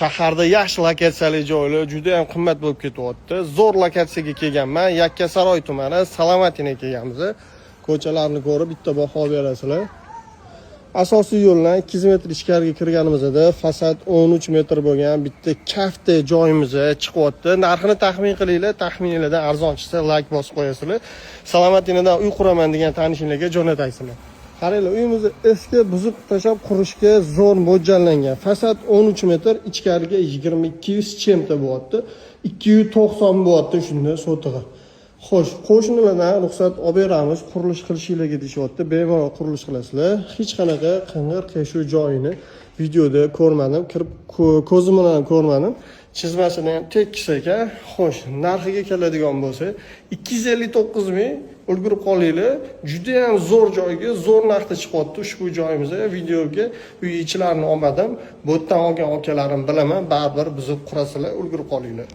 Shaharda yaxshi lokatsiyali joylar juda ham qimmat bo'lib ketyapti. Zo'r lokatsiyaga kelganman. Yakkasaroy tumani, Salomatinaga kelganmiz. Ko'chalarni ko'rib bitta baho berasizlar. Asosiy yo'ldan 200 metr ichkariga kirganimizda fasad 13 metr bo'lgan bitta katta joyimiz chiqyapti. Narxini taxmin qilinglar, taxmininglardan arzon chiqsa, layk bosib qo'yasizlar. Salomatinadan uy quraman degan tanishinglarga jo'natasizlar. Qaranglar, uyimizni eski buzib tashlab qurishga zo'r mo'ljallangan. Fasad 13 metr, ichkariga 22 с чем-то bo'lyapti. 290 bo'lyapti shunda sotig'i. Xo'sh, qo'shnilardan ruxsat olib beramiz, qurilish qilishinglarga deyishyapti. Bemalol qurilish qilasizlar. Hech qanaqa qing'ir qiyshuv joyini videoda ko'rmadim, kirib ko'zim bilan ham ko'rmadim. Chizmasini ham tekis ekan. Xo'sh, narxiga keladigan bo'lsak, 259 ming, ulgurib qolinglar. Juda ham zo'r joyga, zo'r narxda chiqyapti ushbu joyimizga. Videoga uy ichilarini olmadim. Bu yerdan olgan akalarim bilaman, baribir buzib qurasizlar, ulgurib qolinglar.